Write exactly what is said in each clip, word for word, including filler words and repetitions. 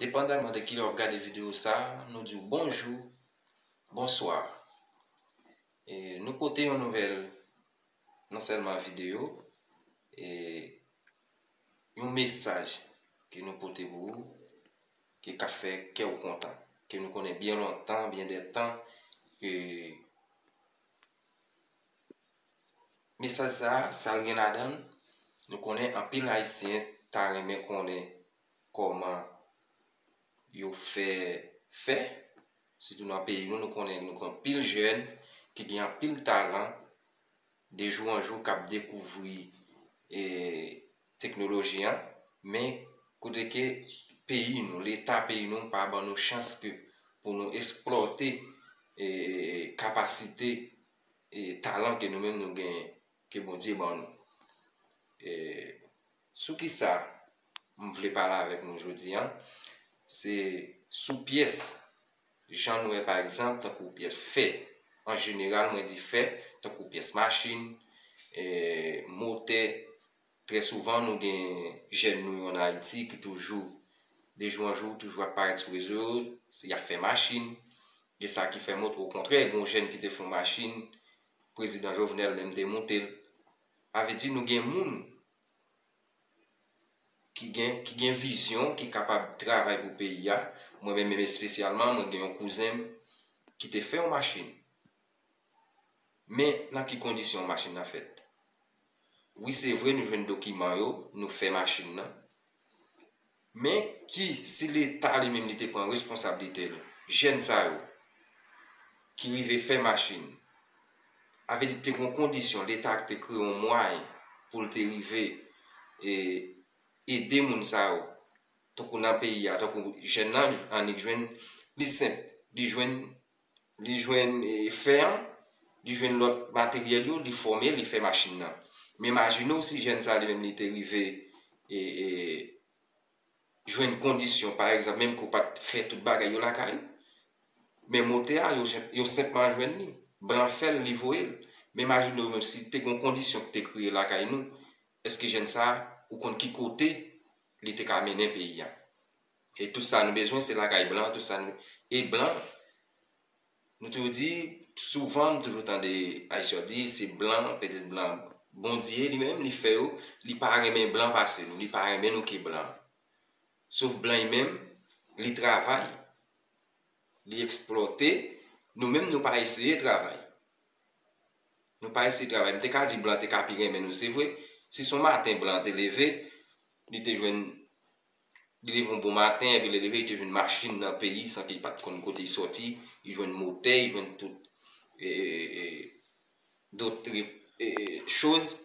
Depandaman de kilè w ap gade videyo sa a, nou di w bonjou, bonswa. E nou pote yon nouvèl, non sèlman videyo, e yon mesaj ke nou pote pou ou, ke ka fè kè w kontan, ke nou konnen byen lontan, byen dè tan, ke mesaj sa a, sa l gen ladan l, nou konnen anpil Ayisyen ta renmen konnen kòman yo fè fè, sitou nan peyi nou, nou konnen nou gen anpil jèn ki gen anpil talan, de jou an jou k ap dekouvri e, teknoloji an, men kote ke peyi nou, leta peyi nou pa ban nou chans ke pou nou eksplòte e, kapasite e talan ke nou menm nou genyen, ke Bondye ban nou. E, sou kisa m vle pale avèk nou jodi a, se sou pyès, jan nou wè pa egzanp, tankou pyès fè. An jeneral, mwen di fè, tankou pyès machin, e, motè. Trè souvan, nou gen jèn nou yo ann Ayiti ki toujou, de jou an jou, toujou ap parèt sou rezo yo, se y ap fè machin. Gen sa ki fè motè, okontrè, gen yon jèn ki te fè yon machin, prezidan Jovenel menm te moute l. Sa vle di nou gen moun ki gen, ki gen vizyon, ki kapab travay pou peyi a. Mwen menm, menm espesyalman, mwen gen yon kouzen m ki te fè yon machin. Men, nan ki kondisyon machin nan fèt? Wi, se vre, nou jwenn dokiman yo, nou fè machin nan. Men, ki, si Leta li menm li te pran responsablite l, jèn sa yo, ki rive fè machin, avè di te gen yon kondisyon, Leta te kreye yon mwayen pou l te rive e, ede moun sa yo, tankou nan peyi a, tankou jèn nan, annik jwenn, li senp, li jwenn, li jwenn e, fè an, li jwenn lòt materyèl yo, li fòme, li fè machin nan. Men imajine w si jèn sa li menm li te rive e, e, jwenn kondisyon, pa egzanp, menm ke w pa t fè tout bagay yo lakay ou, men motè a, yo, yo senpman jwenn li. Blan fè l, li voye l. Men imajine w menm si te gen yon kondisyon ki te kreye lakay nou, èske jèn sa a, ou konn ki kote li te ka mennen peyi a? E tout sa nou bezwen, se lakay blan, tout sa nou. E blan, nou toujou di, souvan, nou toujou tande Ayisyen ap di, se blan, petèt blan, Bondye li menm, li fè yo, li pa renmen blan pase nou, li pa renmen nou ke blan. Sof blan li menm, li travay, li eksplòte, nou menm, nou pa eseye travay. Nou pa eseye travay. M te ka di blan te ka pi renmen nou, se vre. Si se yon maten blan te leve, li te jwenn, li leve yon bon maten, epi li leve, li te jwenn machin nan peyi san ke li pa t konn kote li sòti, li jwenn motè, li jwenn tout, e, e, e, e, dòt, e, e, choz.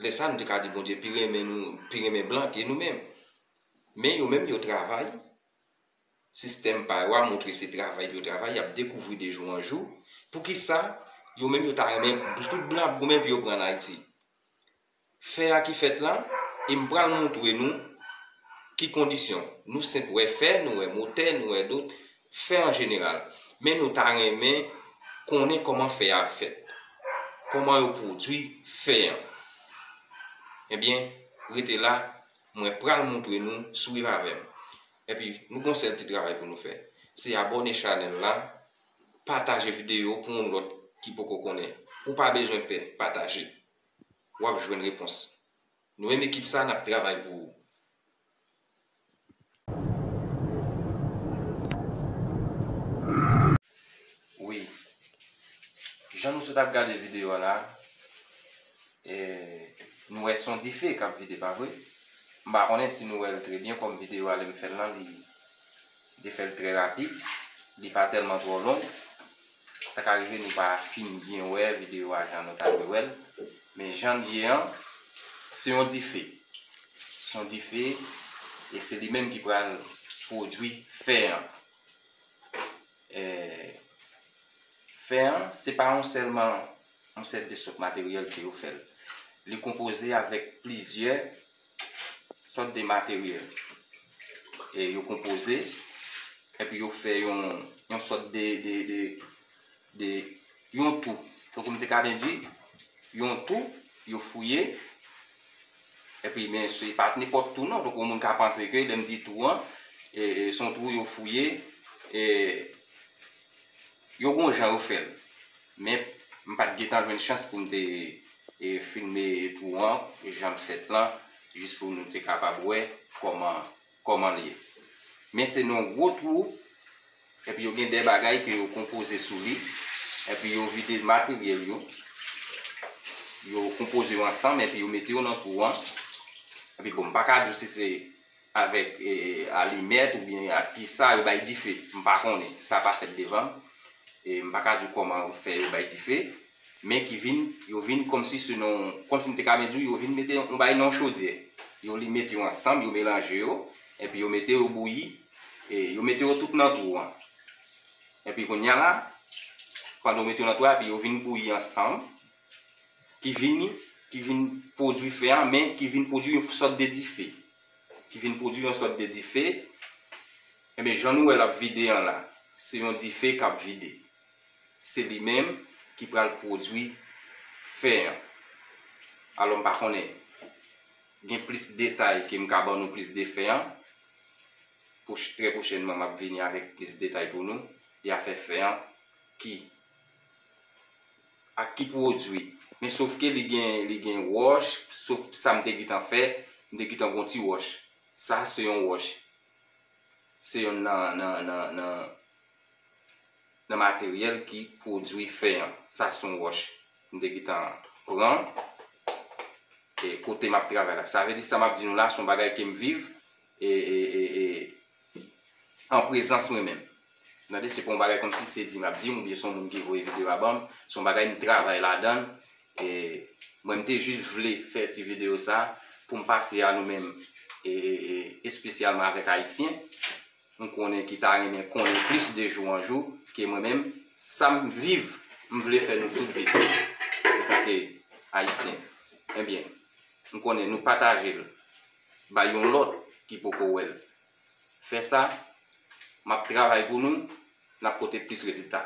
Lè sa a, nou te ka di Bondye pi renmen nou, pi renmen blan ke nou menm. Men yo menm, yo travay. Sistèm pa yo a montre se travay pou yo travay, y ap dekouvri de jou an jou. Poukisa yo menm yo ta renmen tout blan ap goumen pou yo pran Ayiti? Fè a ki fèt la, e m pral montre nou ki kondisyon. Nou senp wè fè, nou wè motè, nou wè dòt, fè an jeneral. Men nou ta renmen konnen kòman fè a ap fèt. Kòman yo pwodui fè an. Ebyen, rete la, mwen pral montre nou, swiv avè m. Epi, nou gon sèl ti travay pou nou fè. Se abòne chanèl la, pataje videyo pou yon lòt ki poko konnen. Ou pa bezwen pè, pataje. W ap jwenn repons. Nou menm ekip sa, n ap travay pou ou. Wi. Jan nou sot ap gade videyo a la, e, nou wè se yon dife k ap vide, pa vre? M pa konnen si nou wè l trè byen, kòm videyo a, lè m fè l lan, li, li fè l trè rapid, li pa tèlman twò long. Sa ka rive nou pa fin byen wè videyo a jan nou ta dwe wè l. Men jan l ye an, se yon dife. Se yon dife, e se li menm ki pral pwodui fè an. E, fè an, se pa yon sèlman yon sèt de sòt materyèl ke yo fè l. Li konpoze avèk plizyè sòt de materyèl. E yo konpoze, epi yo fè yon, yon sòt de, de, de, de, yon tou. Tankou m te ka byen di, yon tou, yo fouye, epi men se pa t nenpòt tou non. Donk, yon moun ka panse ke lè m di tou an, E, e, se yon twou yo fouye, e, yo gon jan yo fè l. Men, m pa t gentan jwenn chans pou m te, e, filme twou an, jan l fèt lan, jis pou nou te kapab wè kòman, kòman l ye. Men se nan yon gwo twou, epi yo gen de bagay ke yo konpoze sou li, epi yo vide materyèl yo, yo konpoze yo ansanm, epi yo mete yo nan twou an. Epi bon, m pa ka di w si se avèk, e, alimèt oubyen ak kisa yo bay dife. M pa konnen. Sa pa fèt devan m. E m pa ka di w kòman yo fè yo bay dife. Men ki vin, yo vin kòmsi se nan, kòmsi m te ka byen di w, yo vin mete yon bagay nan yon chodyè. Yo li mete yo ansanm, yo melanje yo, epi yo mete yo bouyi, e yo mete yo tout nan twou an. Epi kounye a la, pandan yo mete yo nan twou a, epi yo vin bouyi ansanm, ki vin, ki vin pwodui fè an, men ki vin pwodui yon sòt de dife. Ki vin pwodui yon sòt de dife. Ebyen, jan nou wè l ap vide an la, se yon dife k ap vide. Se li menm ki pral pwodui fè an. Alò, m pa konnen, gen plis detay ke m ka ban nou plis de fè an. Pwoch-, trè pwochènman, m ap vini avèk plis detay pou nou. Li afè fè an ki, ak ki pwodui. Men sof ke li gen, li gen wòch, sof sa m te gentan fè, m te gentan gon ti wòch. Sa se yon wòch. Se yonn nan, nan, nan, nan, nan materyèl ki pwodui fè an. Sa se yon wòch. M te gentan pran, e, kote m ap travay la. Sa vle di sa m ap di nou la, se yon bagay ke m viv, e, e, e, e, an prezans mwen menm. Tande, se pa yon bagay kòmsi se di m ap di m, oubyen se yon moun ki voye videyo a ban m. Se yon bagay m travay ladan l. E mwen, m te jis vle fè ti videyo sa pou m pase a nou menm, e, e, e, espesyalman avèk Ayisyen. M konnen ki ta renmen konnen plis de jou an jou ke mwen menm. Sa m viv, m vle fè nou tout viv antanke Ayisyen. Ebyen, m konnen nou pataje l, bay yon lòt ki poko wè l. Fè sa, m ap travay pou nou, n ap pote plis rezilta.